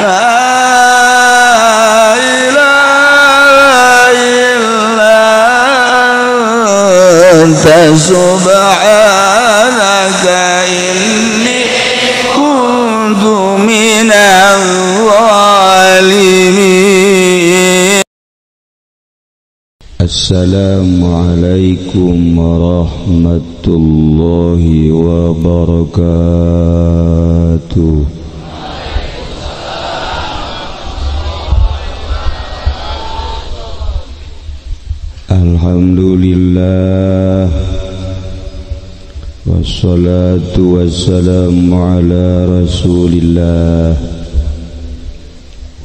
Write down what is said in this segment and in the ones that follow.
La ilaha illa anta subhanaka inni kuntu minaz zalimin. Assalamualaikum warahmatullahi wabarakatuh. Alhamdulillah, wassalatu wassalamu ala rasulillah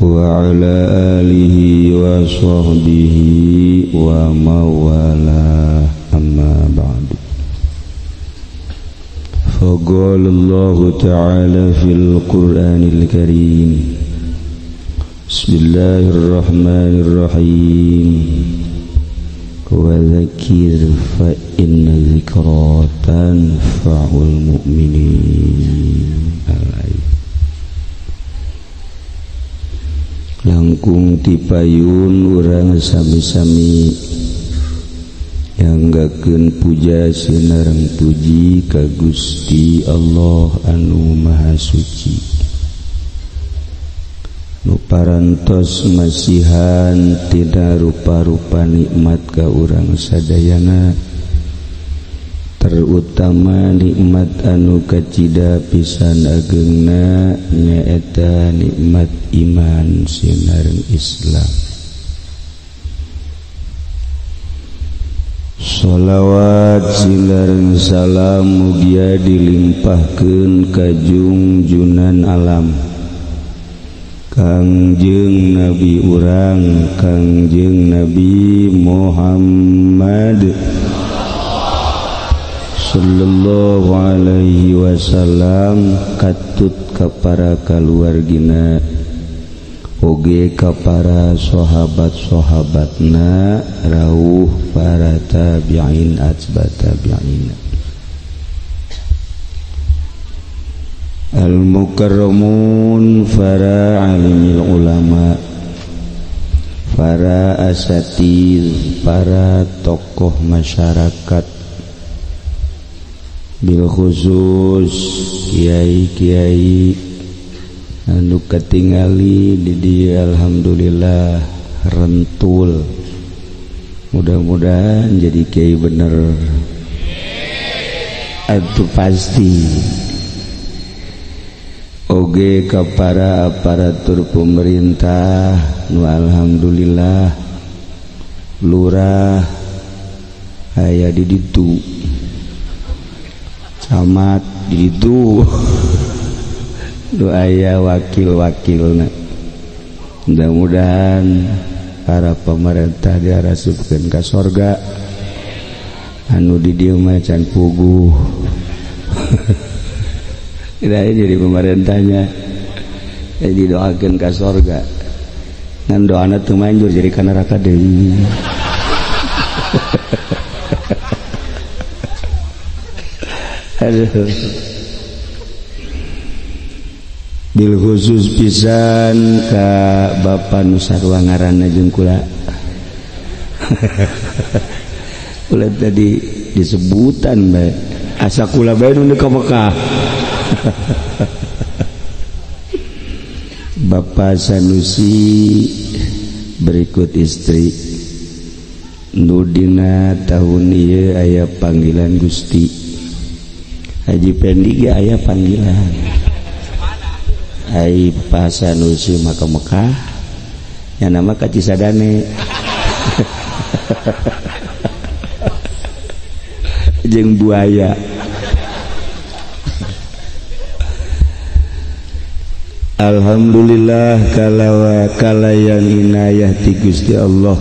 wa ala alihi wa sahbihi wa mawala, amma ba'du. Faqala Allah ta'ala fil Qur'anil Karim, bismillahirrahmanirrahim, wa dzakir fa inna dzikra tanfa'ul mu'minin. Langkung tipayun urang sami-sami nyanggakeun puja sinareng puji ka Gusti Allah anu Maha Suci, nu parantos masihan tina rupa-rupa nikmat ka urang sadayana, terutama nikmat anu kacida pisan ageungna nyaeta nikmat iman sinareng Islam. Shalawat sinareng salam mugia dilimpahkeun ka junjunan alam Kangjeng Nabi urang, Kangjeng Nabi Muhammad sallallahu alaihi wasallam, katut ka para kaluargina oge ka para sahabat-sahabatna, rauh para tabi'in atba tabi'in. Al-mukarramun, para alimil ulama, para asatiz, para tokoh masyarakat, bil khusus kiai-kiai anu katingali di dieu alhamdulillah rentul, mudah-mudahan jadi kiai bener atuh pasti. Oge ka para aparatur pemerintah nu alhamdulillah lurah aya di ditu, camat di ditu, nu aya wakil-wakilna. Mudah-mudahan para pemerintah diarasupkeun ka sorga, anu di dieu mah can puguh. Tidak jadi pemerintahnya, jadi doakeun ka sorga, ngan doana teu manjur jadi ka neraka deui. Aduh. Bil khusus pisan ka bapa nu sarua ngaranna jeung kula. Kula tadi disebutan bae, asa kula bae nu ka Mekah. Bapak Sanusi berikut istri nu dina tahun ieu aya panggilan Gusti Haji Pendi ge aya panggilan. Ai Pak Sanusi maka Mekah nya nama ka Cisadane. Jeung buaya. Alhamdulillah kalawa kalayan inayah ti Gusti Allah.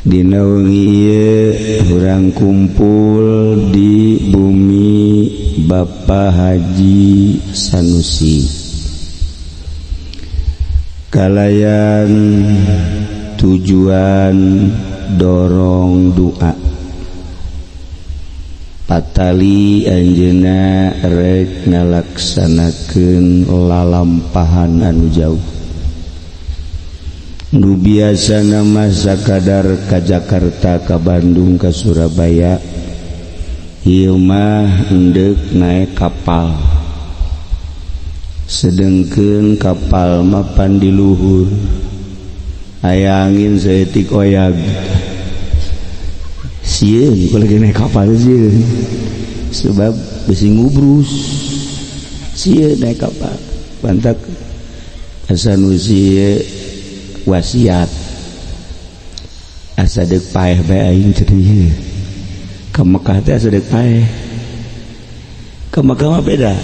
Dina wengi ieu urang kumpul di bumi Bapak Haji Sanusi kalayan tujuan dorong doa. Patali anjeunna rek ngalaksanakeun lalampahan anu jauh. Nu biasana mah sakadar ka Jakarta, ka Bandung, ka Surabaya, ieu mah endek naek kapal. Sedengkeun kapal mah pan di luhur, aya angin saeutik oyag. Sieun kalau lagi naik kapal sieun, sebab besi ngubrus. Sieun naik kapal pantak Sanusi wasiat asa deuk paeh bae aing cenah ka Mekah teh asa deuk paeh. Ka Mekah mah beda.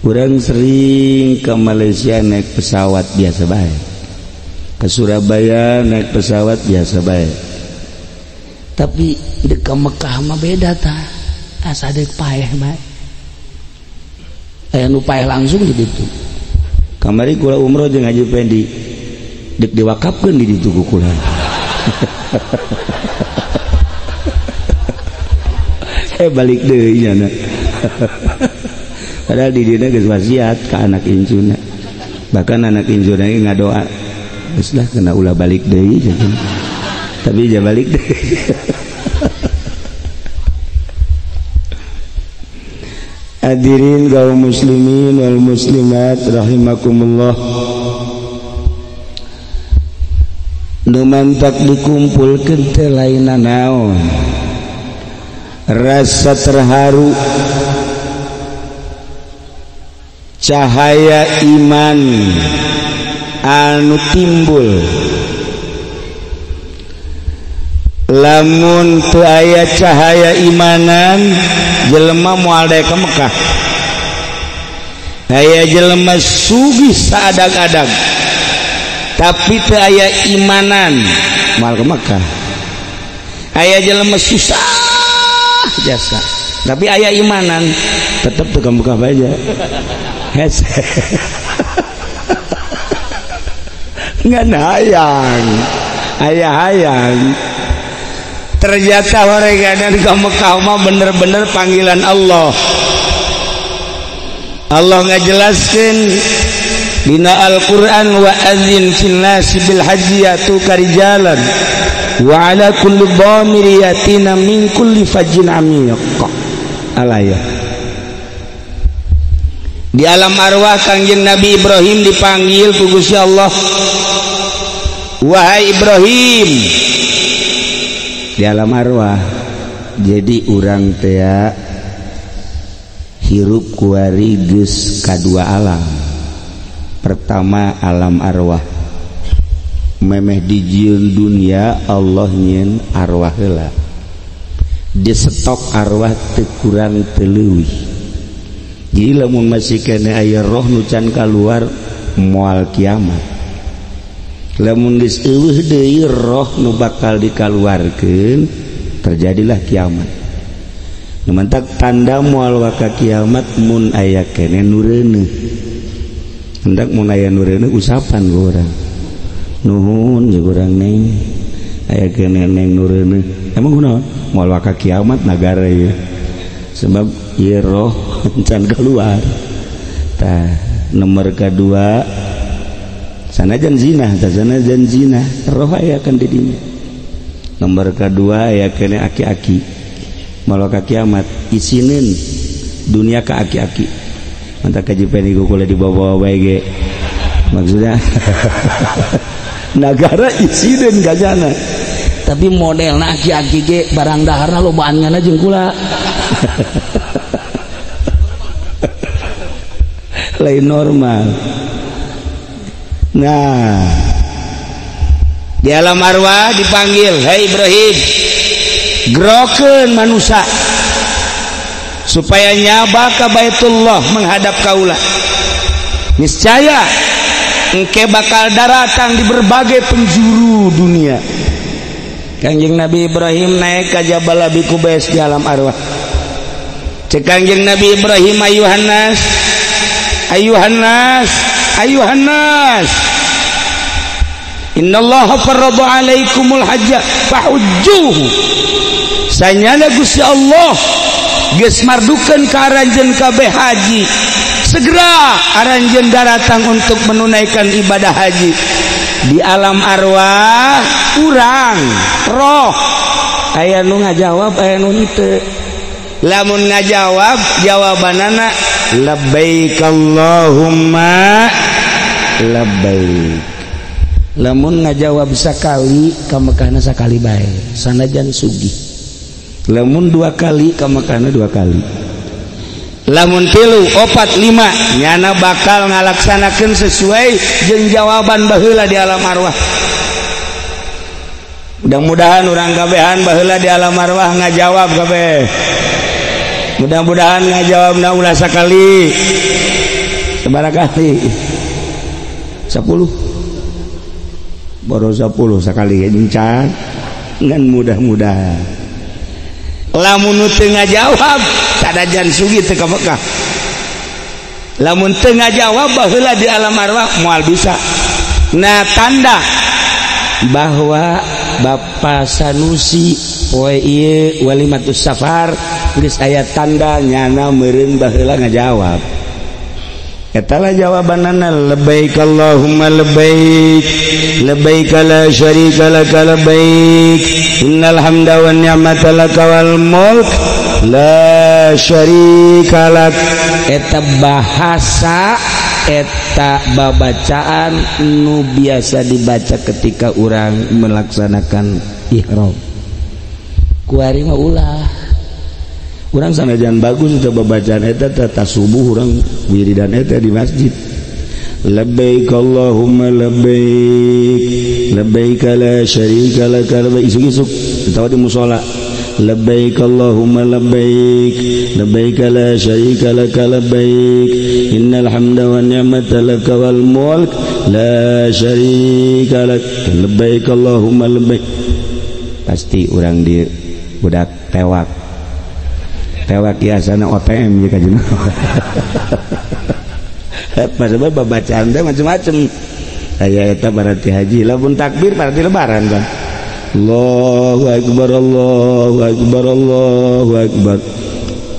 Urang sering ke Malaysia naik pesawat biasa bae, ke Surabaya naik pesawat biasa bae. Tapi deuk ka Mekah mah beda tah, asa deuk paeh bae. Aya nu paeh langsung di ditu. Kamari kula umroh jeung Haji Pendi, deuk diwakafkeun di ditu ku kula. Balik deui nya. Padahal di dieu geus wasiat ka anak incuna. Bahkan anak incuna ge ngadoa, geus lah kena ulah balik deui cenah. Tapi ja balik deui. Hadirin kaum muslimin wal muslimat rahimakumullah. Nu mantak dikumpulkeun teh lain naon, rasa terharu, cahaya iman anu timbul. Lamun teu aya cahaya imanan, jelema moal daek ka Mekah. Aya jelema sugih saadag-adag tapi teu aya imanan, moal ka Mekah. Aya jelema susah jasa tapi aya imanan, tetep teu ka Mekah bae. Hese. Ngan hayang, aya hayang. Ternyata horeganan ka Mekah mah bener-bener panggilan Allah. Allah ngajelaskeun dina Al-Qur'an, wa adzin fil nasi bil hajji yatuka rijalan wa ala kulli dhamiri yatina min kulli fajjin amiq. Alaya. Di alam arwah Kangjeng Nabi Ibrahim dipanggil ku Gusti Allah, wahai Ibrahim. Di alam arwah jadi urang teh hirup kuari geus kadua alam. Pertama alam arwah, memeh dijieun dunia Allah nyieun arwah heula, di stok arwah teu kurang teu leuwih. Jadi lamun masih kene aya roh nu can kaluar moal kiamat. Lamun geus eueuh deui roh nu bakal dikaluarkeun, terjadilah kiamat. Nu mantak tanda moal waka kiamat mun aya kene nu reuneuh. Hendak mun aya nu reuneuh usapan ku urang. Nuhun jeung urang neng, aya kene neng nu reuneuh. Emang kunaon? Moal waka kiamat nagara ieu. Sebab ieu roh can keluar. Tah nomor kedua, sanajan zina, sanajan zina, roh aya kan di dinya. Nomor kedua aya kene aki-aki. Moal waka kiamat isineun dunia ka aki-aki. Mantap kaji peni kula dibawa-bawa bae ge. Maksudnya nagara isineun gajana. Tapi modelna aki-aki ge barang daharna lobaan ngana jeung kula. Lain normal. Nah, di alam arwah dipanggil, "Hei Ibrahim, gerokeun manusia supaya nyaba ka Baitullah menghadap kaula. Niscaya engke bakal daratang di berbagai penjuru dunia." Kangjeng Nabi Ibrahim naik ka Jabal Abi Qubais di alam arwah. Cek Kangjeng Nabi Ibrahim, ayuhan nas, ayuhan nas, ayuhan nas, Innallaha farrada alaikumul hajja fahujjuhu. Sanyana Gusti Allah geus mardukeun ka aranjeun kabeh haji. Segera aranjeun daratang untuk menunaikan ibadah haji. Di alam arwah urang roh aya nu ngajawab aya nu henteu. Lamun ngajawab jawabanana labbaik Allahumma labbaik. Lamun ngajawab sakali ka Mekahna sakali bae sanajan sugih. Lamun dua kali ka Mekahna dua kali. Lamun tilu opat lima nyana bakal ngalaksanakeun sesuai jeung jawaban baheula di alam arwah. Mudah-mudahan urang kabehan baheula di alam arwah ngajawab kabeh. Mudah-mudahan ngajawabna ulah sakali sabaraha kali 10 baru 10 sakali encan ngan mudah-mudahan. Lamun teu ngajawab sanajan sugih teu ka Mekah. Lamun teu ngajawab baheula di alam arwah moal bisa. Nah tanda bahwa Bapak Sanusi poe ieu walimatus safar geus aya tanda nyana meureun baheula ngajawab. Eta lah jawabanana labbaik Allahumma labbaik labbaik la syarika laka labbaik innal hamda wan ni'mata laka wal mulk la syarika lak. Eta bahasa eta babacaan nu biasa dibaca ketika urang melaksanakan ihram. Kuari mah ulah urang sanajan bagus itu babacaan eta tata subuh urang wiridan eta di masjid. Labbaik Allahumma labbaik labbaik la syarika laka labbaik. Isuk-isuk atawa di musala labbaik Allahumma labbaik labbaik la syarika laka labbaik innal hamda wan ni'mata laka wal mulk la syarika lak labbaik Allahumma labbaik. Pasti urang di budak tewak tewak biasana OTM ya kajeun. Pasal babacaan teh macam-macam. Aya eta berarti haji, lamun takbir berarti lebaran kan. Allahu akbar Allahu akbar Allahu akbar.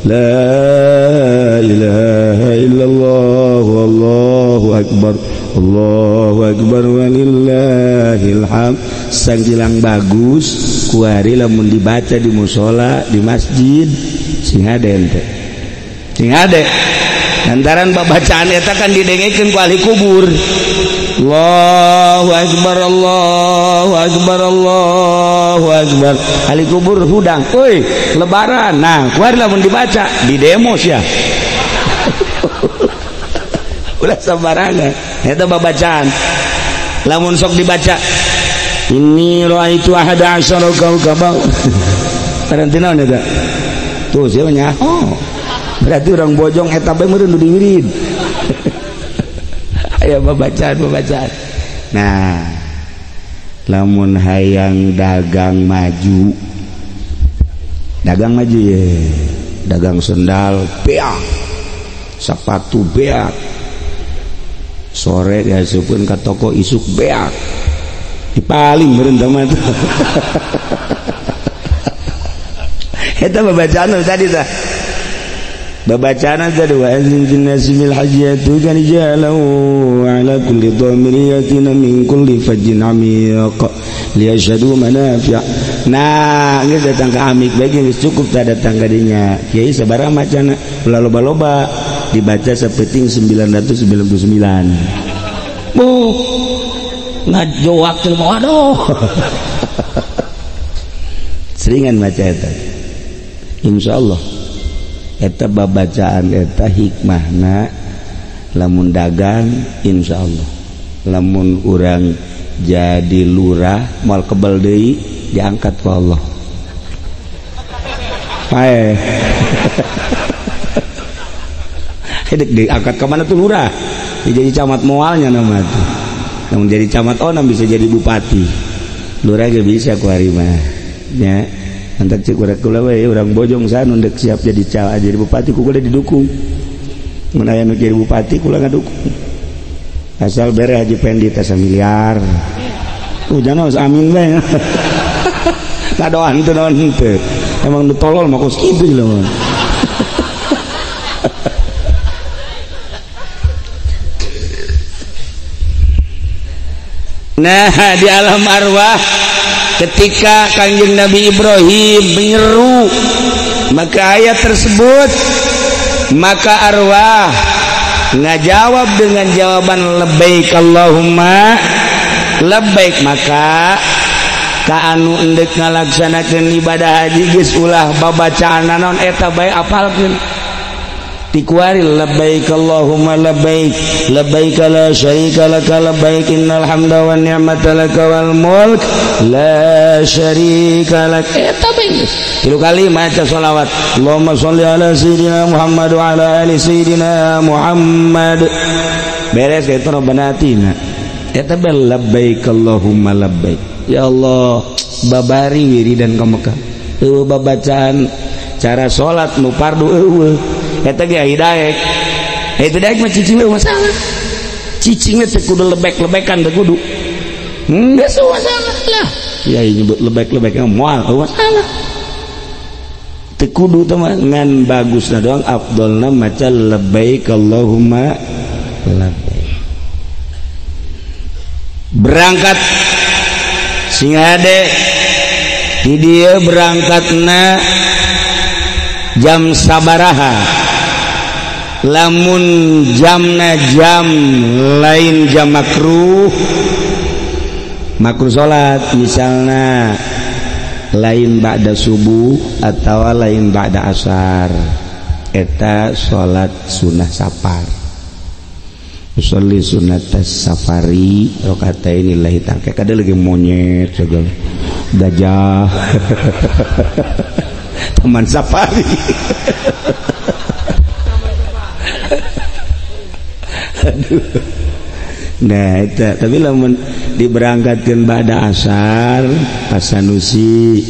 La ilaha illallah wallahu akbar. Allahu akbar walillahil hamd. Sanggilang bagus kuari lamun dibaca di musala, di masjid sing hade ente. Sing hade. Lantaran babacaan eta kan didengekeun ku ahli kubur. Allahu akbar Allahu akbar Allahu akbar. Ahli kubur hudang, euy, lebaran. Nah, kuari lamun dibaca di demo sia. Ulah sembarangan. Eta babacaan. Lamun sok dibaca inni raaitu ahada asyara kaukaba. Berarti naon eta? Tuh sia nyaho. Berarti orang bojong eta bae meureun nu diwirid. Aya babacaan-babacaan. Nah, lamun hayang dagang maju. Dagang maju ye. Dagang sendal beak. Sepatu beak. Sore diasupkeun ka toko isuk beak. Dipaling meureun tah mah. Eta babacaan tadi tah. Babacaan tadi wa azin fil nasi bil hajjati kan jalau ala kulli dhamiriyatin min kulli fajjin amiq liyashhadu manafi'. Nah, geus datang ka amik bae geus cukup tah datang ka dinya. Kiai sabaraha macana ulah loba-loba dibaca sapeting 999. Bu ngajoak teh mah aduh. Seringan maca eta. Insyaallah eta babacaan eta hikmahna lamun dagang insyaallah lamun urang jadi lurah moal kebel deui diangkat ku Allah. Pae. Hidup diangkat ke mana tuh lurah? Jadi camat moalnya nama tuh. Namun jadi camat onam bisa jadi bupati. Lurah ge bisa ku ari mah. Nya. Antak cek urang kula we urang Bojong sana ndek siap jadi camat jadi bupati ku kula didukung. Mun aya nu jadi bupati kula ngadukung. Asal bere Haji Pendi teh miliar. Hujan harus amin bae. Ngadoan teu naon teu. Emang nu tolol mah kos kitu jelema. Nah, di alam arwah ketika Kanjeng Nabi Ibrahim menyeru maka ayat tersebut, maka arwah ngajawab dengan jawaban labbaik Allahumma labbaik. Maka ka anu endek ngalaksanakeun ibadah haji geus ulah babacaan naon eta bae apalkeun. Tikuari labbaik Allahumma labbaik labbaik la syarika laka labbaik innal hamda wan ni'mata laka wal mulk la syarika lak. Eta bae geus tilu kali maca sholawat Allahumma sholli ala sayyidina Muhammad wa ala ali sayyidina Muhammad. Beres eta Rabbana atina. Eta bae labbaik Allahumma labbaik. Ya Allah, babari wiridan ka Mekah. Eueuh babacaan cara salat nu fardu eueuh. Eta ge hidaek. Eta daek mah cicing eueuh masalah. Cicing teh kudu lebek-lebekan teh kudu. Geus masalah lah. Ya nyebut lebek-lebek moal eueuh masalah. Teu kudu teh mah ngan bagusna doang afdolna maca labbaik Allahumma labbaik. Berangkat sing hade di dieu berangkatna jam sabaraha. Lamun jamna jam lain jam makruh, makruh salat misalnya lain ba'da subuh atau lain ba'da asar, eta salat sunah safar. Usolli sunat safari rakaataini lillahi ta'ala. Kada lagi monyet segala gajah taman safari. Aduh. Nah itu, tapi lamun diberangkatkan ba'da asar Pak Sanusi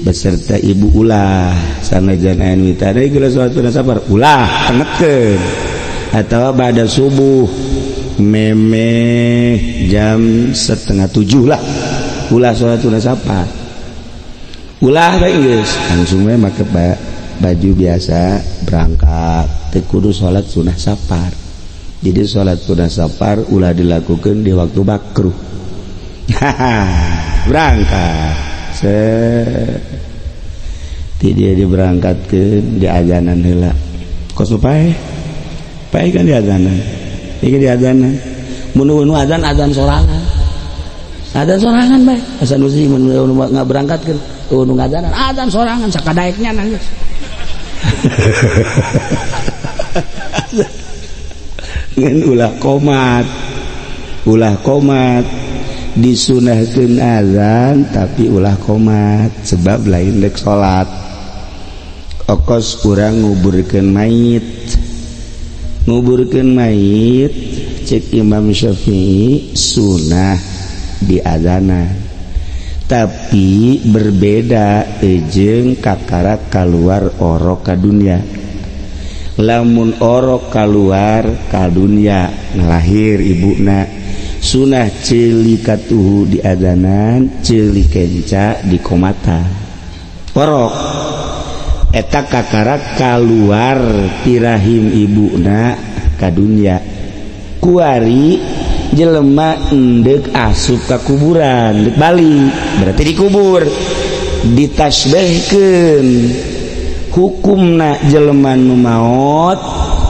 beserta ibu ulah sanajan aya nu tadi geus salat sunah safar ulah tengetkeun, atau ba'da subuh memeh jam 6:30 lah ulah salat sunah safar ulah bae geus langsung we make baju biasa berangkat teu kudu salat sunah safar. Jadi salat sunah safar ulah dilakukan di waktu makruh. Berangkat ti dia diberangkatkeun di azanan heula kos pae pae kan di azanan iki di azanan mun nu azan azan sorangan azan sorangan bae asa nu sih mun ngaberangkatkeun nu ngazanan azan sorangan sakadaeknya nangis. Ngan ulah komat, ulah komat disunahkeun azan tapi ulah komat sebab lain dek salat. Okos urang nguburkeun mayit, nguburkeun mayit cek Imam Syafi'i sunah di azana, tapi berbeda jeung kakara kaluar orok ka dunia. Lamun orok kaluar ka dunia ngalahir ibuna sunah ceuli katuhu di adanan ceuli kenca di komata orok eta kakara kaluar tirahim ibuna ka dunia. Kuari jelema endek asup ka kuburan dek balik berarti dikubur ditasbihkeun hukumna jelema nu maot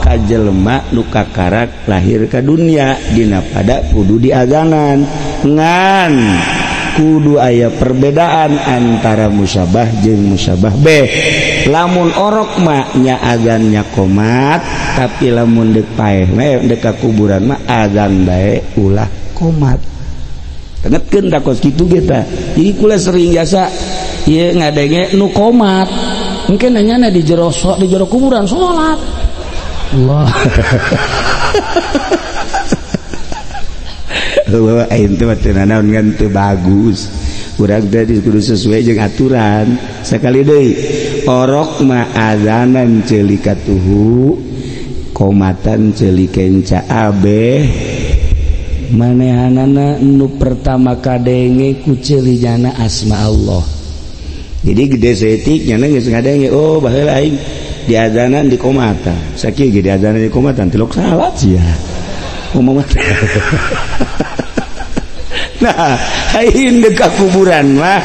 ka jelema nu kakarak lahir ka dunia dina pada kudu diazanan ngan kudu aya perbedaan antara musyabah jeung musyabah B. Lamun orok mah nya azannya komat, tapi lamun deuk paeh mah deuk ka kuburan mah azan bae ulah komat. Tengetkeun da kos kitu ge tah. Jadi kula sering jasa ieu ngadenge nu komat. Mungkin nanya di jero di jero kuburan sholat. Allah. Bahwa aing teh teu nanaon ngan teu bagus. Urang teh kudu sesuai jeung aturan. Sakali deui orok mah azanan ceuli katuhu, komatan ceuli kenca abeh Manehanana nu pertama kadenge ku ceulijana asma Allah. Jadi gede saeutik nyana geus ngadenge, oh baheula aing diazanan di komatan. Sakieu ge diazanan di komatan tilok salat sia. Ngomong nah, aing deuk ka kuburan mah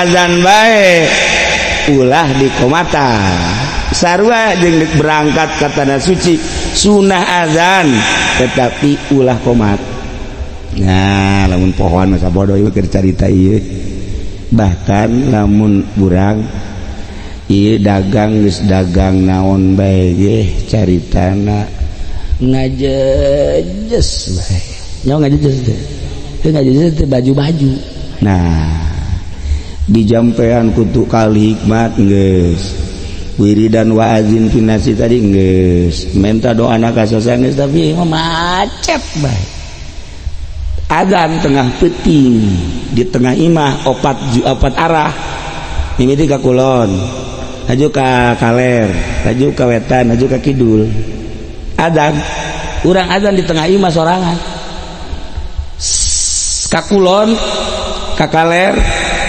azan bae ulah di komatan. Sarua jeung deuk berangkat ka tanah suci sunah azan tetapi ulah komat. Nah, lamun pohoan masa bodoh ieu keur carita ieu. Bahkan lamun urang ieu dagang geus dagang naon bae ge caritana ngajejes bae. Nyawa ngajejes teh. Teu ngajejes teh baju-baju. Nah, dijampean kutu kali hikmat geus. Wiridan wa azin finasi tadi geus. Menta doana ka sasana geus tapi mah macet bae. Azan tengah peuting di tengah imah opat arah. Mimiti ka kulon, haju ka kaler, haju ka wetan, haju ka kidul. Azan, urang azan di tengah imah sorangan. Ka kulon, ka kaler,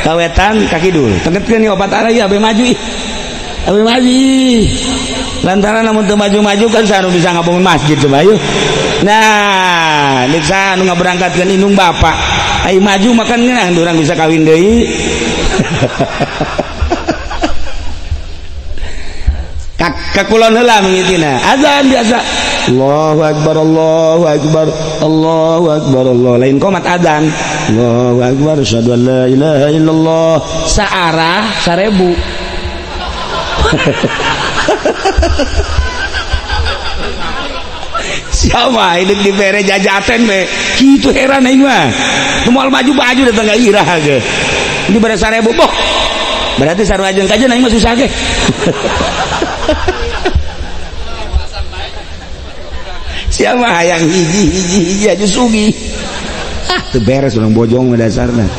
ka wetan, ka kidul. Tengetkeun ieu opat arah ieu abe maju ih. Abe maju. Lantaran lamun teu maju-maju kan saha nu bisa ngabangun masjid coba yeuh. Nah, deuk saha nu ngaberangkatkeun indung bapak. Ai maju makan ngeunah urang bisa kawin deui. Ka kulon heula mimitina. Azan biasa. Allahu akbar, Allahu akbar, Allahu akbar, Allah. Lain komat azan. Allahu akbar, asyhadu an la ilaha illallah. Saarah 1000. Siapa hidup dibere jajaten be. Kitu heran aing mah. Nu moal maju-maju datang ka irah ge. Dibere 1000 boh. Berarti sarua jeung kajeun aing mah susah ge. Siapa hayang hiji hiji hiji aja sugi. Ah, teu beres urang bojong mah dasarna.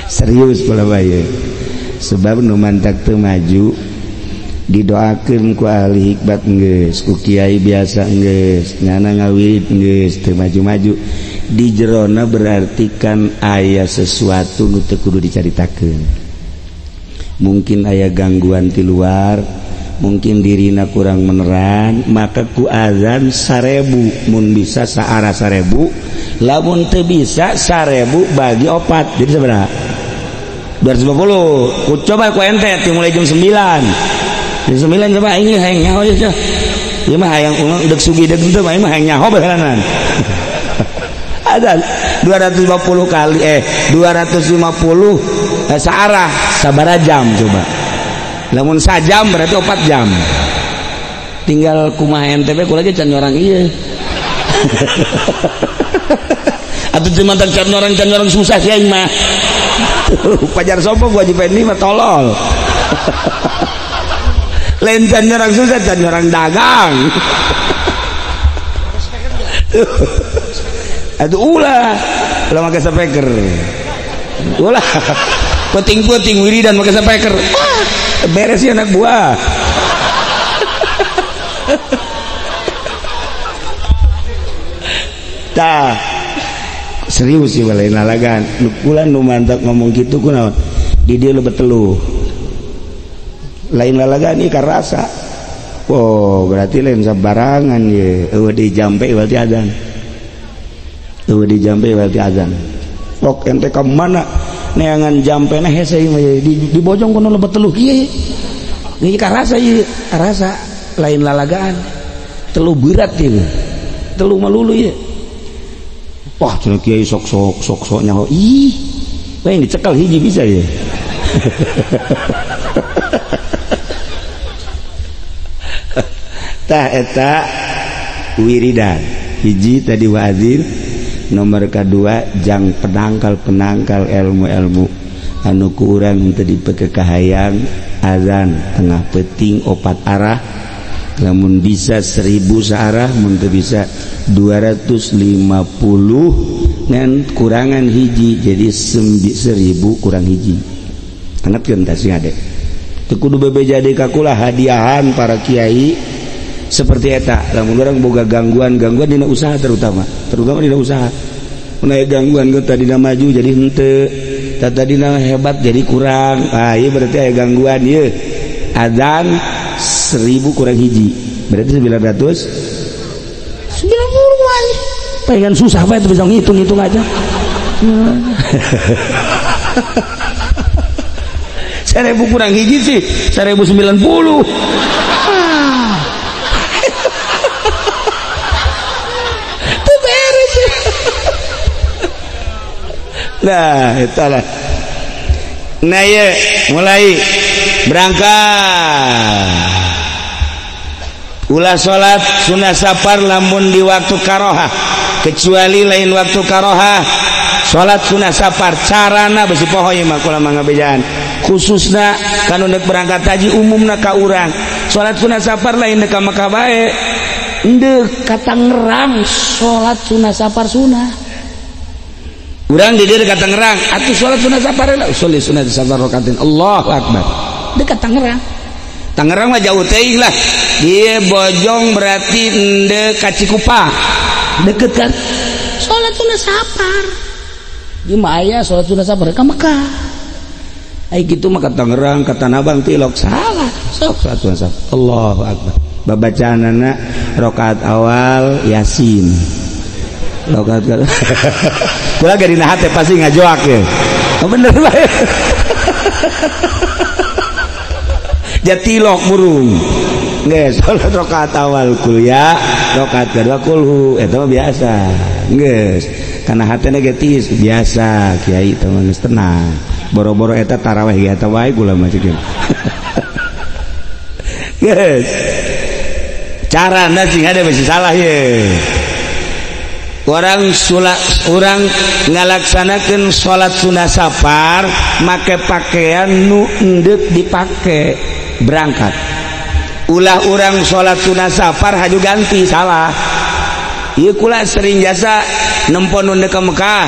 Serius pula bae. Sebab nu mantak teu maju didoakeun ku ahli hikmat geus, ku kiai biasa geus, nyana ngawirid geus teu maju-maju. Di jerona berarti kan aya sesuatu nu teu kudu dicaritakeun. Mungkin aya gangguan ti luar, mungkin dirina kurang meneran, maka ku azan 1000 mun bisa saarah 1000, lamun teu bisa 1000 bagi 4. Jadi sabaraha? 250. Ku coba ku ente mulai jam 9. Jam 9 coba aing hayang nyaho ieu. Ieu mah hayang deuk sugih deuk teu mah hayang nyaho baheulanan. Azan 250 kali 250 saarah sabaraha jam coba. Lamun sajam berarti 4 jam. Tinggal kumaha NTB kula ge can nyorang ieu. Atuh cuma can nyorang susah sih aing mah. Pajar sopo gua wajib ini mah tolol. Lain can nyorang susah, can nyorang dagang. Atuh ulah, ulah make speaker. Ulah. Penting-penting wiridan make speaker. Beres sih anak buah. Tah. Serius sih lain lalagan. Kula nu mantak ngomong kitu kunaon? Di dieu lebet teluh. Lain lalagan ieu karasa. Oh, berarti lain sabarangan ye. Eueuh dijampe berarti azan. Eueuh dijampe berarti azan. Pok ente ka mana? Neangan jampena hese ieu mah di bojong kono lebet teluh kieu. Ieu karasa ieu, karasa lain lalagaan. Teluh berat ieu. Teluh malulu ieu. Wah, cenah kiai sok-sok sok-sok nyaho. Ih, lain dicekal hiji bisa ya. Tah eta wiridan. Hiji tadi wazir, nomor kedua jang penangkal-penangkal ilmu-ilmu anu ku urang teu dipeke kahayang azan tengah peuting 4 arah. Lamun bisa 1000 searah, mun teu bisa 250 ngan kurangan hiji jadi 1000 kurang hiji. Tangetkeun tah sing ade. Teu kudu bebeja deui ka kula hadiahan para kiai Seperti eta lamun urang boga gangguan-gangguan dina usaha terutama dina usaha. Mun aya gangguan ge tadina maju jadi henteu, tadina hebat jadi kurang. Ah ieu berarti aya gangguan ieu. Adzan 1000 kurang hiji. Berarti 990 wae. Pengen susah bae bisa ngitung-ngitung aja. 1000 kurang hiji sih 1090. Tuh beres. Nah, itulah. Nah, ya, mulai berangkat. Ulah salat sunah safar lamun di waktu karohah, kecuali lain waktu karohah. Salat sunah safar carana besi poho ieu mah kula mah ngabejaan. Khususna kanu deuk berangkat haji umumna ka urang. Salat sunah safar lain deuk ka Mekah bae. Deuk ka Tangerang salat sunah safar sunah. Urang di dieu ka Tangerang atuh salat sunah safar lah, usul sunah safar rakaat. Allahu akbar. Deuk ka Tangerang. Tangerang mah jauh teuing lah. Dia Bojong berarti deuk ka Cikupa. Deket kan? Salat sunah safar. Di mah aya salat sunah safar ka Mekah. Ai kitu mah ka Tangerang, ka Tanah Abang tilok salah. Sok salat sunah safar. Allahu akbar. Babacaanana rakaat awal Yasin. Rakaat kedua. Kula ge dina hate pasti ngajoak ye. Oh bener bae. Jatilok burung. Geus salat rakaat awal kuliah, rakaat kedua kulhu, eta mah biasa. Geus kana hatena ge tiis biasa, kiai teh mah geus tenang. Boro-boro eta tarawih ge eta wae kula mah ceuk. Geus. Carana sing hade bisi salah ye. Orang orang ngalaksanakeun salat sunah safar make pakaian nu endek dipake berangkat. Ulah orang salat sunah safar haju ganti salah. Ieu kula sering jasa nempon nu ka Mekah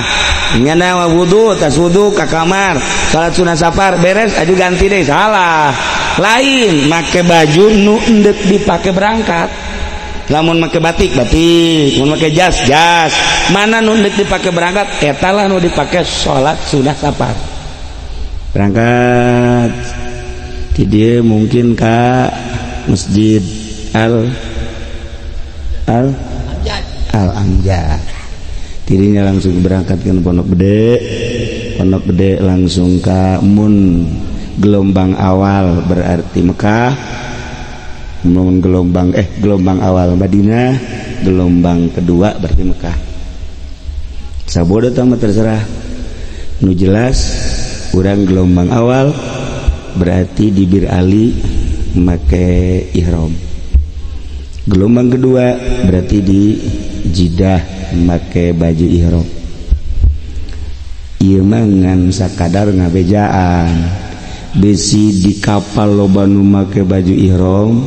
nyana wudu tas wudu ka kamar salat sunah safar beres haju ganti deui salah. Lain make baju nu endek dipake berangkat. Lamun make batik batik, mun make jas jas, mana nu endek dipake berangkat eta lah nu dipake salat sunah safar. Berangkat ti dieu mungkin ka Masjid Al Amjad. Tirinya langsung berangkat ke Pondok Gede. Pondok Gede langsung ke mun gelombang awal berarti Mekah, mun gelombang gelombang awal Madinah, gelombang kedua berarti Mekah. Sabodo tah terserah. Nu jelas urang gelombang awal berarti di Bir Ali make ihram. Gelombang kedua berarti di Jidah make baju ihram. Ieu mah ngan sakadar ngabejaan. Besi di kapal loba nu make baju ihram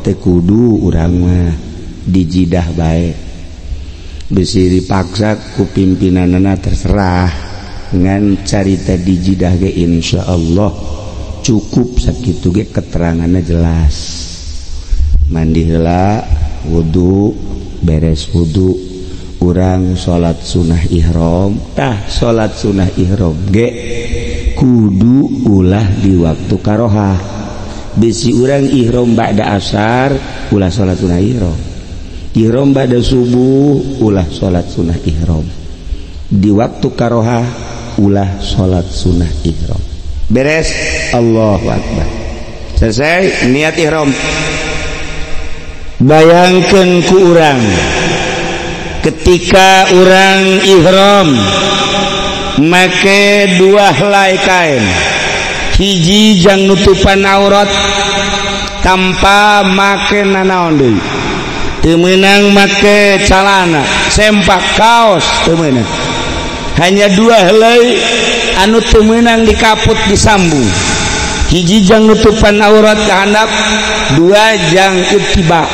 teu kudu urang mah di Jidah bae. Besi dipaksa ku pimpinanana terserah. Ngan carita di Jidah ge insyaallah cukup sakitu ge keteranganna jelas. Mandi heula, wudu, beres wudu urang salat sunah ihram. Tah salat sunah ihram ge kudu ulah di waktu karohah. Bisi urang ihram ba'da asar ulah salat sunah ihram. Ihram ba'da subuh ulah salat sunah ihram. Di waktu karohah ulah salat sunah ihram. Beres, Allahu akbar. Selesai niat ihram. Bayangkan ku urang ketika urang ihram make dua helai kain, hiji jang nutupan aurat tanpa make nanaon deui, teu meunang make calana, sempak, kaos teu meunang. Hanya dua helai anu teu meunang dikaput disambung. Hiji jang nutupan aurat ka handap, dua jang ittiba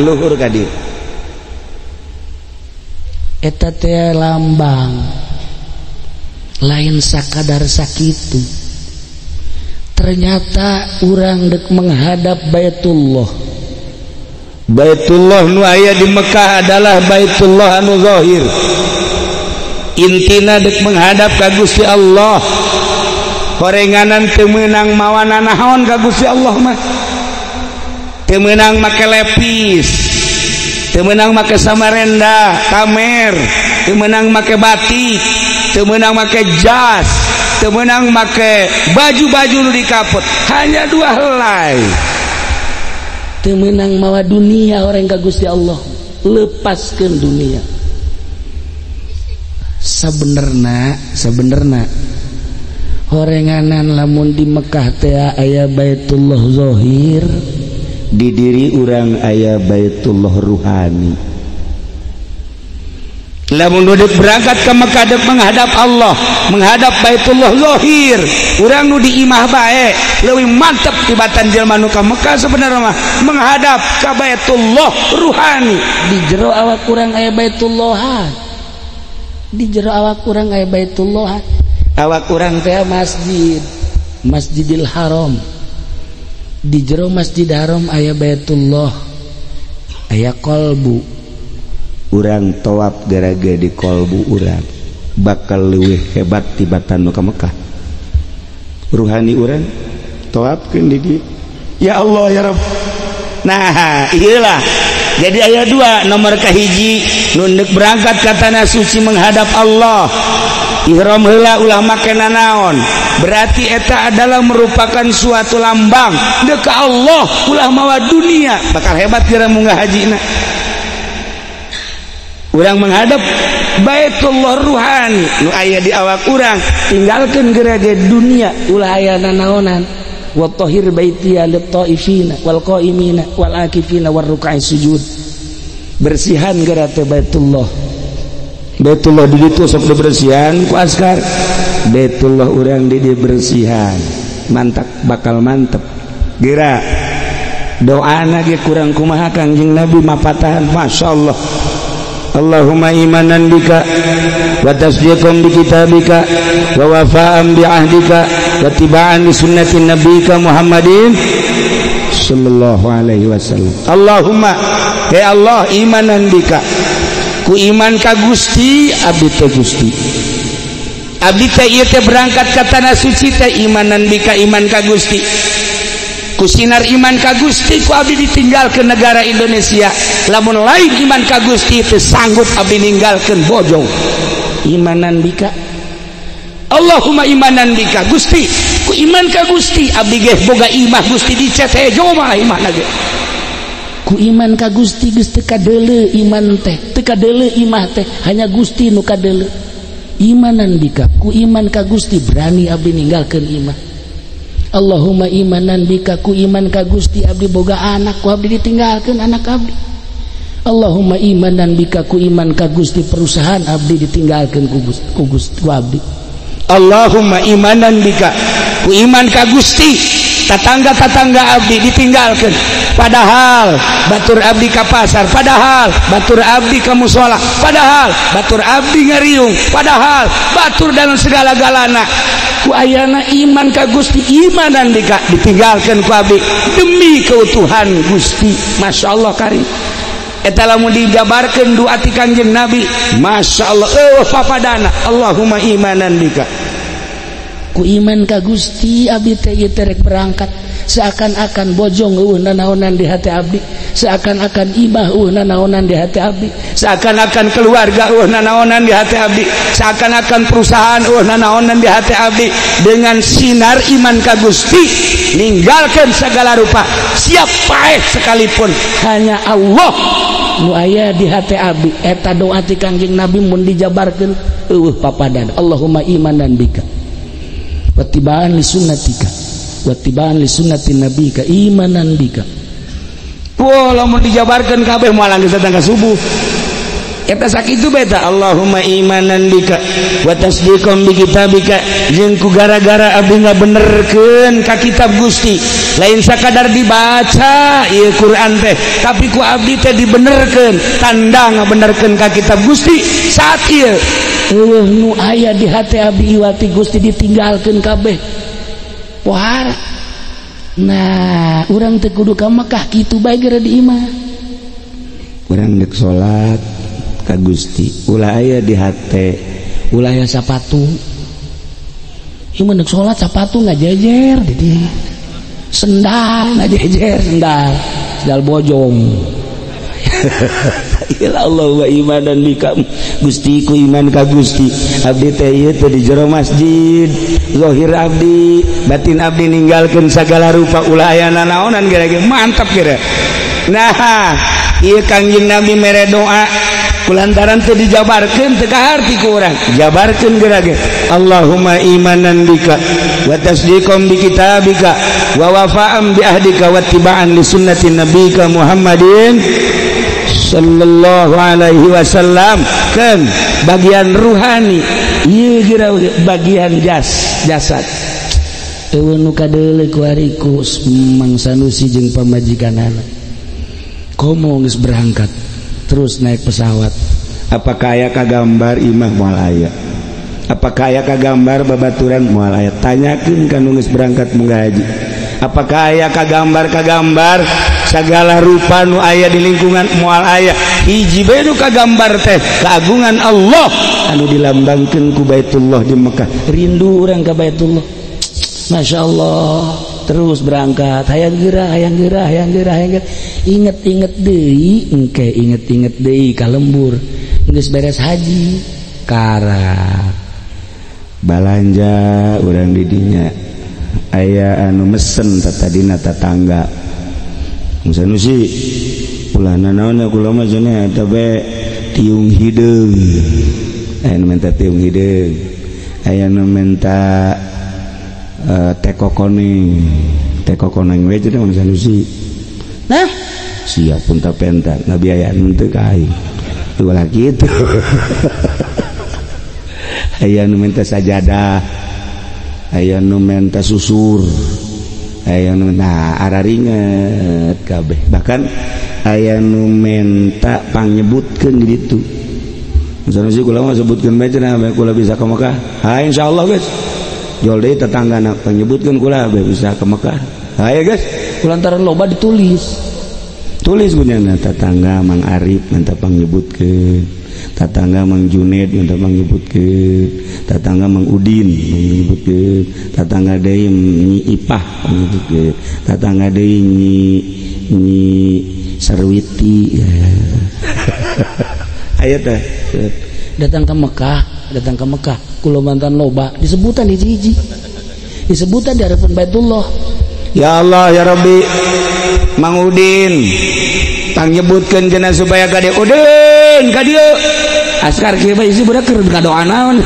luhur ka dieu. Eta teh lambang lain sakadar sakitu. Ternyata urang dek menghadap Baitullah, Baitullah nu aya di Mekah adalah Baitullah anu zahir. Intina dek menghadap ka Gusti Allah. Horenganan teu meunang mawana naon ka Gusti Allah mah. Teu meunang make lepis, teu meunang make samarenda, kamer, teu meunang make batik, teu meunang make jas, teu meunang make baju-baju nu dikapot. Hanya dua helai. Teu meunang mawa dunia orang ka Gusti Allah, lepaskeun dunia. Sabenerna horenganan lamun di Mekah teh aya Baitullah zahir, di diri urang aya Baitullah ruhani. Lamun duduk berangkat ke Mekah dek menghadap Allah, menghadap Baitullah zahir, urang nu di imah bae leuwih mantep tibatan jelema nu ka Mekah sebenarnya mah menghadap ka Baitullah ruhani. Di jero awak urang aya Baitullah, di jero awak urang aya Baitullah. Awak urang teh masjid, Masjidil Haram. Di jero Masjid Haram aya Baitullah, aya kolbu. Urang tawaf gara-gara di kolbu urang bakal leuwih hebat tibatan nu ka Mekah. Ruhani urang tawafkeun di dieu. Ya Allah ya Rabb. Nah, iyalah. Jadi aya dua, nomor kahiji nu deuk berangkat ka tanah suci menghadap Allah. Ihram heula ulah make nanaon. Berarti eta adalah merupakan suatu lambang deuk ka Allah ulah mawa dunia. Bakal hebat kira munggah hajina. Urang menghadap Baitullah ruhani nu aya di awak urang, tinggalkeun gerage dunia ulah aya nanaonan. Wa tahhir baitiya lit-taifina wal qaimina wal akifina war ruk'i sujud. Bersihan geura teh Baitullah. Baitullah di ditu sok dibersihan ku askar. Baitullah urang di dibersihan. Mantap bakal mantep. Geura doana ge kurang kumaha Kangjeng Nabi mapatahan masyaallah. Allahumma imanan bika wa tasdiqan bi kitabika wa wafa'an bi ahdika wa tiba'an li sunnati nabika Muhammadin sallallahu alaihi wasallam. Allahumma ya Allah imanan bika, ku iman ka Gusti abdi teh Gusti, abdi teh ieu teh berangkat ka tanah suci teh imanan bika, iman ka Gusti, ku sinar iman ka Gusti ku abdi ditinggalkeun negara Indonesia. Lamun lain iman ka Gusti teu sanggup abdi ninggalkeun bojong. Imanan bika, Allahumma imanan bika Gusti, ku iman ka Gusti abdi ge boga imah Gusti dicet hejo mah imahna ge. Ku iman ka Gusti geus teu kadeuleu iman teh, teu kadeuleu imah teh, hanya Gusti nu kadeuleu. Imanan bika, ku iman ka Gusti berani abdi ninggalkeun imah. Allahumma imanan bika, ku iman ka Gusti abdi boga anak ku abdi ditinggalkeun anak abdi. Allahumma imanan bika, ku iman ka Gusti perusahaan abdi ditinggalkeun ku Gusti ku abdi. Allahumma imanan bika, ku iman ka Gusti tatangga-tatangga abdi ditinggalkeun. Padahal batur abdi ka pasar, padahal batur abdi ka musola, padahal batur abdi ngariung, padahal batur dalam segala-galana. Ku ayana iman ka Gusti, imanan bika ditinggalkeun ku abdi demi keutuhan Gusti. Masya Allah karim. Eta lamun dijabarkeun doa ti Kangjeng Nabi, Masya Allah eueuh papadana. Allahumma imanan bika, ku iman ka Gusti abdi teh ieu teh rek berangkat, seakan-akan bojong eueuh nanaonan di hati abdi, seakan-akan imah eueuh nanaonan di hati abdi, seakan-akan keluarga eueuh nanaonan di hati abdi, seakan-akan perusahaan eueuh nanaonan di hati abdi. Dengan sinar iman ka Gusti ninggalkeun segala rupa, siap paeh sekalipun, hanya Allah nu aya di hati abdi. Eta doa ti Kangjeng Nabi mun dijabarkeun eueuh papadan. Allahumma imanan bika wattiba'an li sunnatika wattiba'an li sunnati nabika imanan bika. Wah, lamun dijabarkeun kabeh moal geus datang ka subuh. Eta sakitu beta. Allahumma imanan bika wa tasdiqan bi kitabika, jeung ku gara-gara abdi ngabenerkeun ka kitab Gusti. Lain sakadar dibaca ieu Quran teh, tapi ku abdi teh dibenerkeun, tanda ngabenerkeun ka kitab Gusti saat ieu eueuh nu aya di hati abdi iwati Gusti ditinggalkeun kabeh. Pohara. Nah, urang teh kudu ka Mekah kitu bae geura di imah. Urang dek salat ka Gusti ulah aya di hate ulah aya sapatu. Ieu mah dek salat sapatu ngajejer di dieu. Sendal ngajejer sendal. Sendal bojong. Ya Allah wa imanan bika Gusti ku iman ka Gusti abdi teh ieu teh di jero masjid zahir abdi batin abdi ninggalkeun sagala rupa ulah aya nanaonan gara-gara mantap kira. Nah ieu Kangjeng Nabi mere doa kulantaran teu dijabarkeun teu kaharti ku urang jabarkeun geura ge Allahumma imanan bika wa tasdiqan bi kitabika wa wafa'an bi ahdika wa ittiba'an li sunnati nabika Muhammadin sallallahu alaihi wasallam. Kan bagian ruhani ieu geura bagian jasad eueun nu kadeuleu ku ari ku Mang Sanusi jeung pamajikanana komo geus berangkat terus naik pesawat. Apakah aya kagambar imah moal aya? Apakah aya kagambar babaturan moal aya? Tanyakeun ka nu geus berangkat munggah haji. Apakah aya kagambar-kagambar segala rupa nu aya di lingkungan moal aya? Hiji bae nu kagambar teh keagungan Allah anu dilambangkeun ku Baitullah di Mekah. Rindu urang ka Baitullah. Masya Allah. Terus berangkat hayang geura hayang geura hayang geura hayang geura. Inget-inget deui engke inget-inget deui ka lembur geus beres haji karak balanja urang di dinya aya anu mesen tatadina tatangga Sanusi ulah nanaon kula mah cenah eta bae tiung hideung aya nu menta tiung hideung aya nu menta teko koneng we cenah Mang Sanusi. Nah siap pun tak penta ngabiayaan teu ka aing ulah kitu. Aya nu menta sajadah aya nu menta susur aya nu nah araringet kabeh bahkan aya nu menta pangnyebutkeun di ditu. Sanusi kula mah sebutkeun bae cenah kula bisa ka Mekah. Ha insyaallah geus jol deui tetanggana pangnyebutkeun kula bae bisa ka Mekah. Hayo geus kulantaran loba ditulis. Tulis kunyana tetangga Mang Arif minta pangnyebutkeun, tetangga Mang Juned minta pangnyebutkeun, tetangga Mang Udin pangnyebutkeun, tetangga deui Nyi Ipah pangnyebutkeun, tetangga deui Nyi Sarwiti. Aya teh datang ke Mekah, kula mantan loba disebutan hiji-hiji. Disebutan di hadapan Baitullah. Ya Allah ya Rabbi Mang Udin pangnyebutkeun cenah supaya ka dieu Udin ka dieu askar kieu bae isi budak keur ngadoa naon.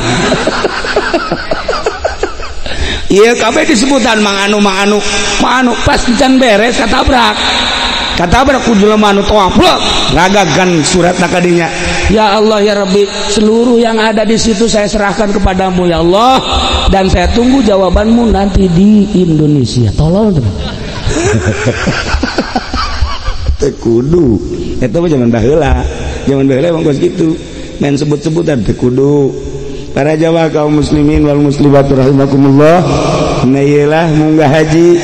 Ieu kabeh disebutan Mang Anu Mang Anu Mang Anu pas can beres katabrak ku jelema anu toa plek ragagan suratna ka dinya. Ya Allah ya Rabbi seluruh yang ada di situ saya serahkan kepadamu ya Allah dan saya tunggu jawabanmu nanti di Indonesia. Tolol teman. Teu kudu eta mah zaman baheula emang kos kitu main sebut-sebutan teu kudu. Para jamaah kaum muslimin wal muslimat rahimakumullah, nah ieu munggah haji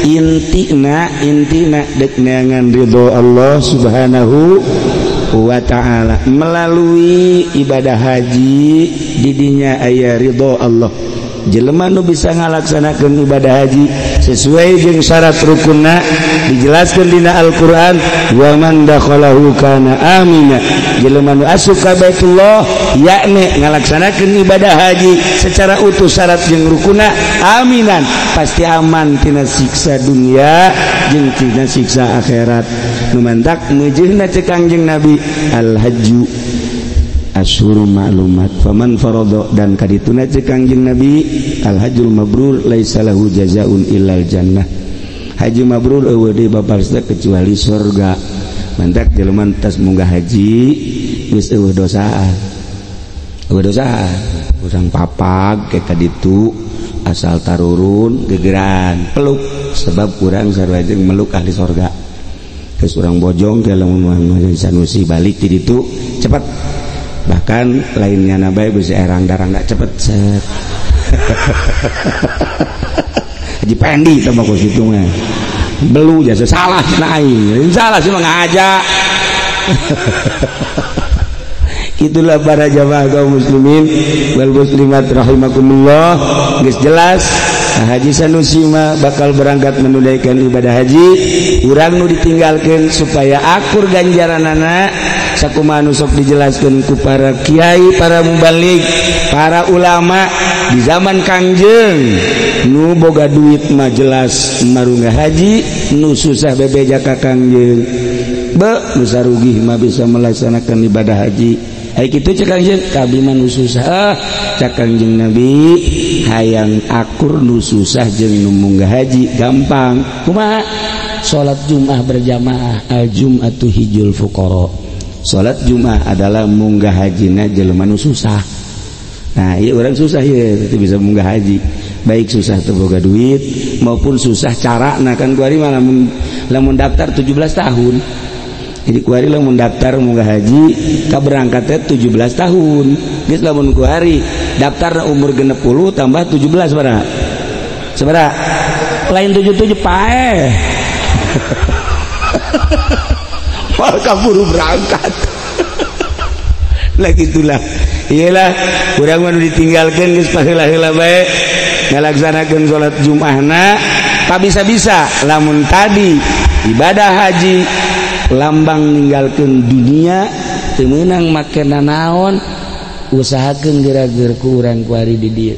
intina dek neangan ridho Allah Subhanahu wa ta'ala melalui ibadah haji didinya aya ridho Allah. Jelema nu bisa ngalaksanakeun ibadah haji sesuai jeung syarat rukunna dijelaskeun dina Al-Qur'an wa man dakhalahu kana amina. Jelema nu asup ka Baitullah yakni ngalaksanakeun ibadah haji secara utuh syarat jeung rukunna aminan pasti aman tina siksa dunia jeung tina siksa akhirat. Nu mantak meujeuhna ceuk Kangjeng Nabi al hajju asyhuru ma'lumat faman farada dan kadituna ceuk Kangjeng Nabi al hajjul mabrur laisa lahu jazaa'un illal jannah. Haji mabrur eueuh deui babarsna kecuali surga. Mantak jelema tas munggah haji geus eueuh dosaan. Eueuh dosaan. Urang papag ke kaditu asal tarurun gegeran peluk sebab urang sarua jeung meluk ahli sorga. Geus urang bojong ke lamun Sanusi balik di ditu cepet. Bahkan lainnya nabai bisa erang darang dak cepet set. Haji Pendi tambah kos kitu mah. Belu jasa salah cenah aing. Salah sih mah ngaja. Itulah para jamaah kaum muslimin wal muslimat rahimakumullah. Geus jelas Haji Sanusi mah bakal berangkat menunaikan ibadah haji. Urang nu ditinggalkeun supaya akur ganjaranana sakumaha nu sok dijelaskeun ku para kiai, para mubalig, para ulama di zaman Kangjeng. Nu boga duit mah jelas marunga haji, nu susah bebeja ka Kangjeng. Be nu sarugih mah bisa melaksanakan ibadah haji. Ai kitu cek Kangjeng, kabeh mah nu susah. Cek Kangjeng Nabi hayang akur nu susah jeung nu munggah haji gampang. Kumaha? Salat Jumat berjamaah, al jum'atu hijul fuqara. Salat Jumat adalah munggah hajina jelema nu susah. Nah, ieu urang susah ieu teu bisa munggah haji. Baik susah teu boga duit maupun susah carana kan kuari mah lamun daftar 17 tahun. Jadi kuari lamun daftar munggah haji kaberangkatnya 17 tahun. Geus lamun kuari daftar umur 60 tambah 17 sabaraha? Sabaraha? Lain 77 paeh. Mal kaburu berangkat. Lah gitulah. Iyalah urang mah ditinggalkeun geus paheula-heula bae ngalaksanakeun salat Jumatna pabisa-bisa lamun tadi ibadah haji lambang ninggalkeun dunia teu meunang make nanaon usahakeun geura-geur ku urang kuari di dieu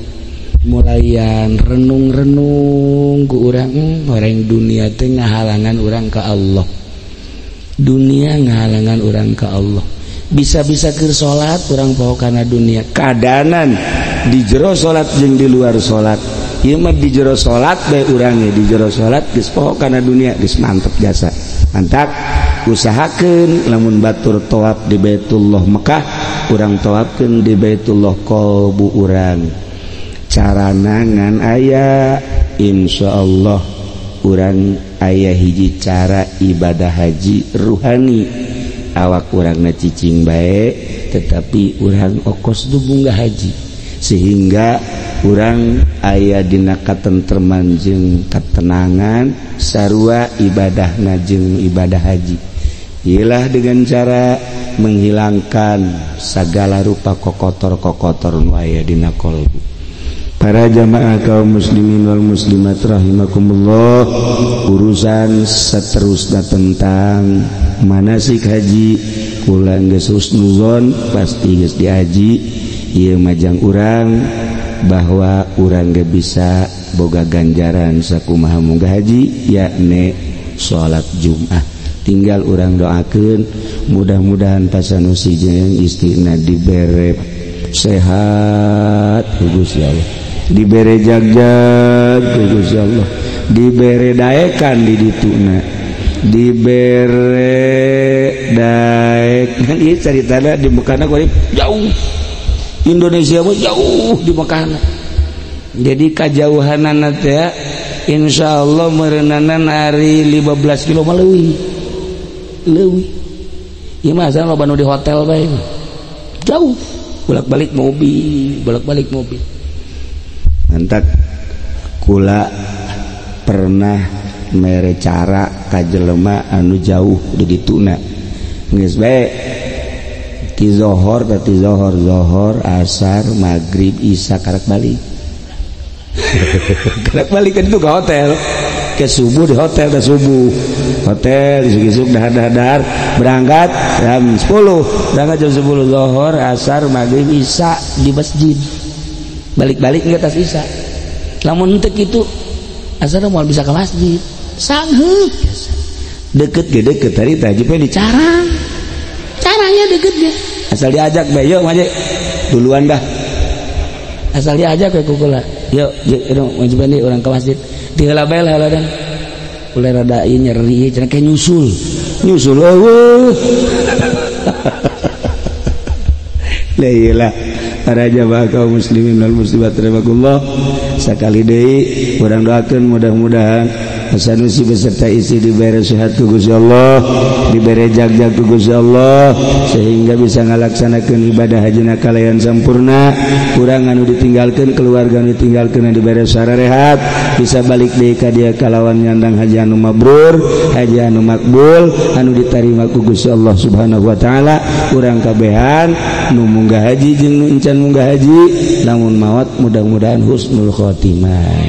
mulayan renung-renung ku urang orang dunia teh ngahalangan urang ka Allah, dunia ngahalangan urang ka Allah. Bisa-bisa keur salat urang poho kana dunia, kadanan di jero salat jeung di luar salat. Ieu mah di jero salat bae urang di jero salat geus poho kana dunia, geus mantep jasa. Mantak usahakeun lamun batur tawaf di Baitullah Mekah, urang tawafkeun di Baitullah qalbu urang. Carana ngan aya insyaallah urang aya hiji cara ibadah haji ruhani. Awak urangna cicing bae tetapi urang okos du munggah haji sehingga urang aya dina katentreman jeung katenangan sarua ibadahna jeung ibadah haji. Ialah dengan cara menghilangkan segala rupa kokotor-kokotor nu aya dina kolbu. Para jamaah kaum muslimin wal muslimat rahimakumullah, urusan seterusnya tentang manasik haji kula geus husnuzon pasti geus dihaji. Ieu majang urang bahwa urang ge bisa boga ganjaran sakumaha munggah haji yakni salat Jumat. Tinggal urang doakeun mudah-mudahan Pak Sanusi jeung istrina dibere sehat ku Gusti Allah, dibere jagjag ku Gusti Allah, dibere daekan di dituna, dibere daek. Kan ieu caritana di Mekahna kuari jauh, Indonesia mah jauh di Mekahna. Jadi kajauhanana teh insyaallah meureunana ari 15 kilo mah leuwih. Leuwih. Ieu mah asal loba nu di hotel bae. Jauh, bolak-balik mobil, bolak-balik mobil. Mantak kula pernah mere cara ka jelema anu jauh di dituna. Geus bae ti zohor ka ti zohor, zohor, asar, maghrib, isya karak balik. Karak balik kan itu ke hotel. Ke subuh di hotel ke subuh. Hotel isuk-isuk dahar-dahar berangkat jam 10. Berangkat jam 10 zohor, asar, maghrib, isya di masjid. Balik-balik enggak tas isya. Lamun henteu kitu asal moal bisa ke masjid. Sangheuk. Deket ge deket tadi tajibnya di carang. Carangnya deket ge. Asal diajak bae yuk maju. Duluan dah. Asal diajak we ku kula. Yuk, yuk maju bandi urang ke masjid. Ti heula bae lah dan. Ulah rada ieu nyeri cenah kayak nyusul. Nyusul eueuh. La ilah para jamaah kaum muslimin wal muslimat rahimakumullah. Sakali deui urang doakeun mudah-mudahan Sanusi beserta istri dibere sehat ku Gusti Allah, dibere jagjag ku Gusti Allah sehingga bisa ngalaksanakeun ibadah hajina kalayan sampurna. Urang anu ditinggalkeun, keluarga anu ditinggalkeun dibere sararehat, bisa balik deui ka dieu kalawan nyandang haji anu mabrur, haji anu makbul, anu ditarima ku Gusti Allah Subhanahu wa taala. Urang kabehan nu munggah haji jeung nu encan munggah haji, lamun maot mudah-mudahan husnul khotimah.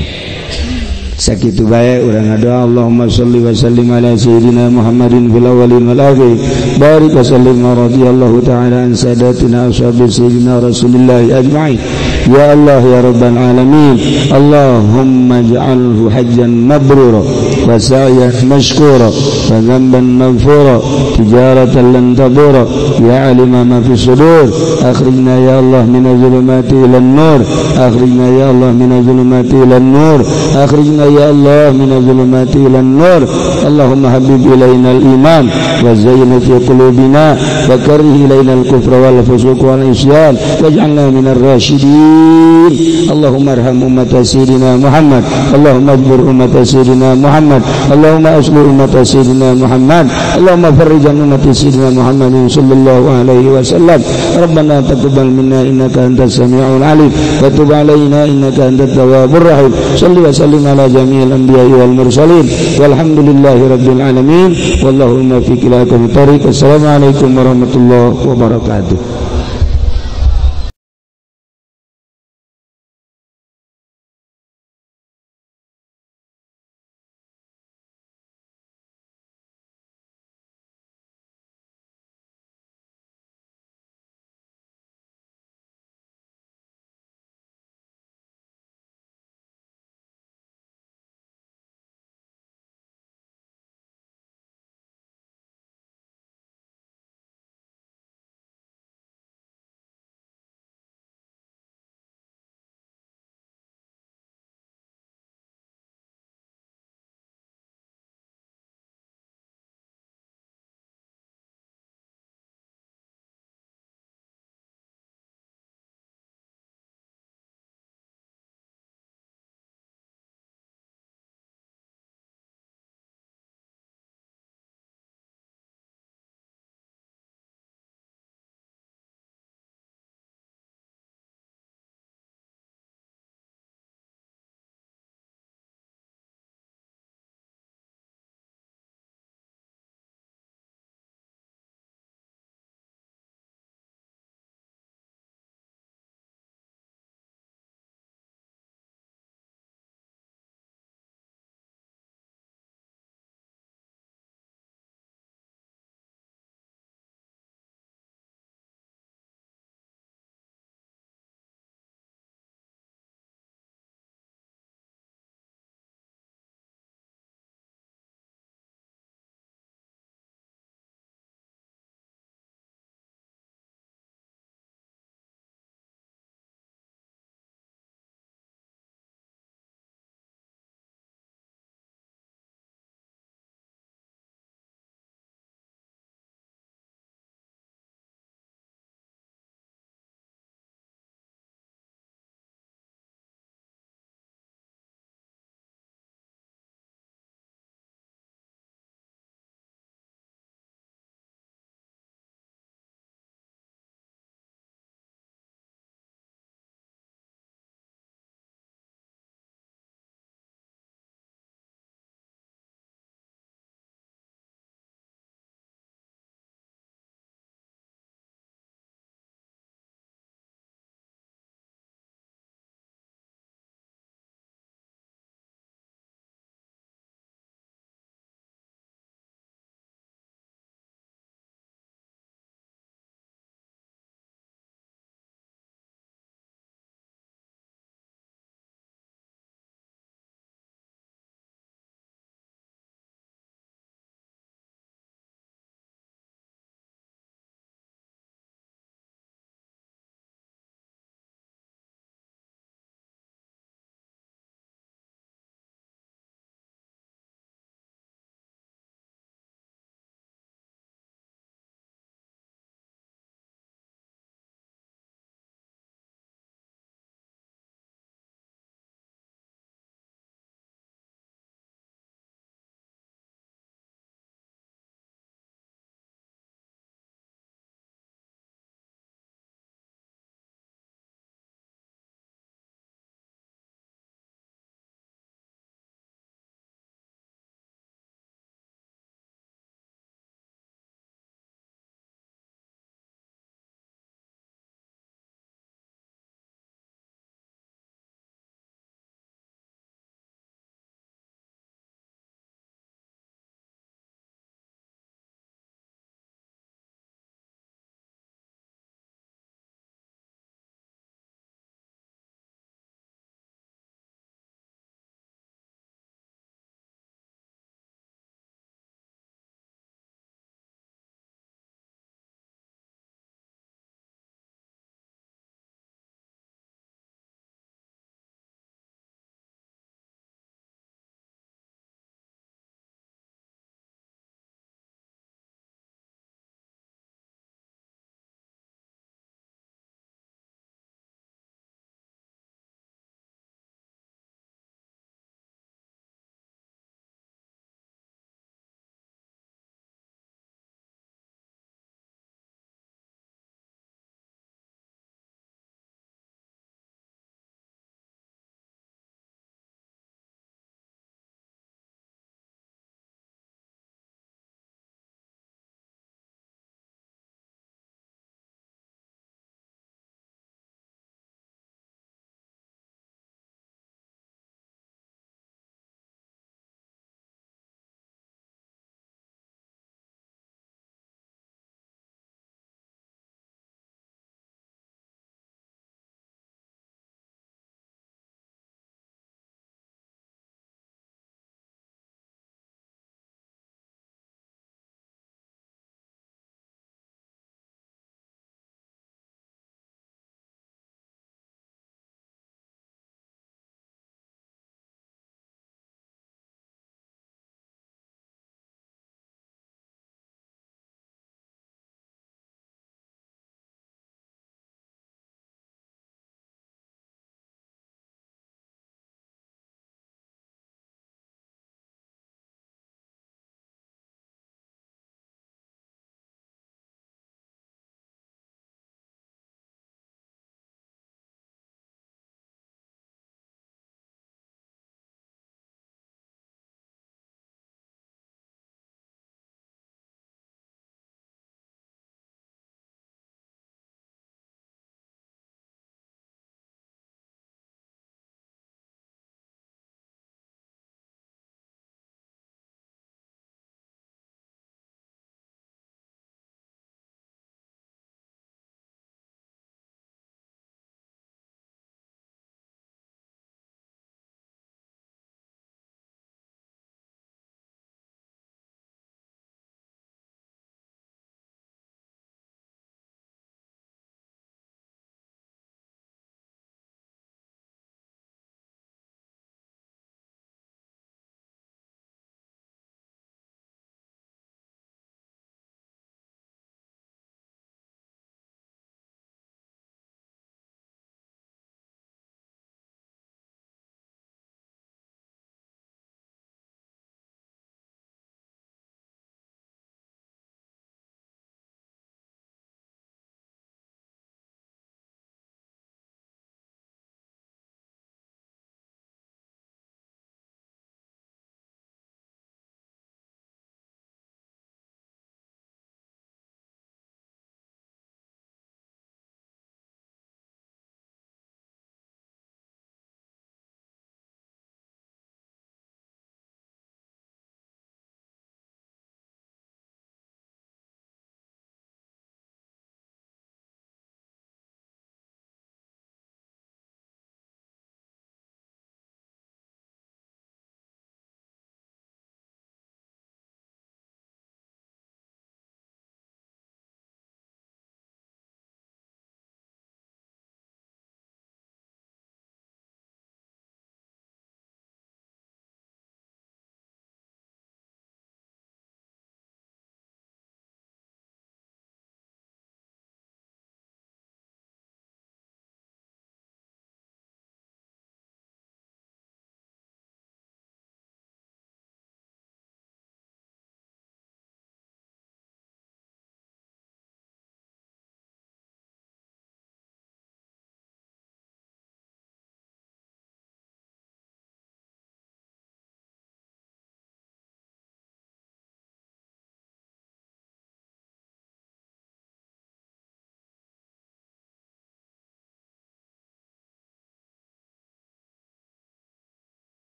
Sakitu bae urang ngadoa Allahumma shalli wa sallim ala sayyidina Muhammadin fil awwalin wal akhirin, barik wa sallim wa radhiyallahu ta'ala an sadatina ashabi sayyidina Rasulillah ajma'in. Ya Allah ya rabbal alamin, Allahumma ij'alhu hajjan mabrura wa sa'yan mashkura wa dhanban maghfura, tijaratan lan tabura, ya alima ma fi sudur, akhrijna ya Allah min adh-dhulumati ila an-nur, akhrijna ya Allah min adh-dhulumati ila an-nur, akhrijna ya Allah min adh-dhulumati ila an-nur. Allahumma habib ilaina al-iman wa zayyinhu fi qulubina wa karrih ilaina al-kufra wal fusuq wal isyan waj'alna minar rasyidin. Allahumma arham ummata sayyidina Muhammad, Allahumma ajbur ummata sayyidina Muhammad, Allahumma aslih ummata sayyidina Muhammad, Allahumma farrij an ummati sayyidina Muhammadin sallallahu alaihi wasallam. Rabbana taqabbal minna innaka antas samiul alim wa tub alaina innaka antat tawwabur rahim. Shalli wa sallim ala jami'il anbiya'i wal mursalin walhamdulillahi rabbil alamin. Wallahu muwaffiq ila aqwamit thariq. Assalamualaikum warahmatullahi wabarakatuh.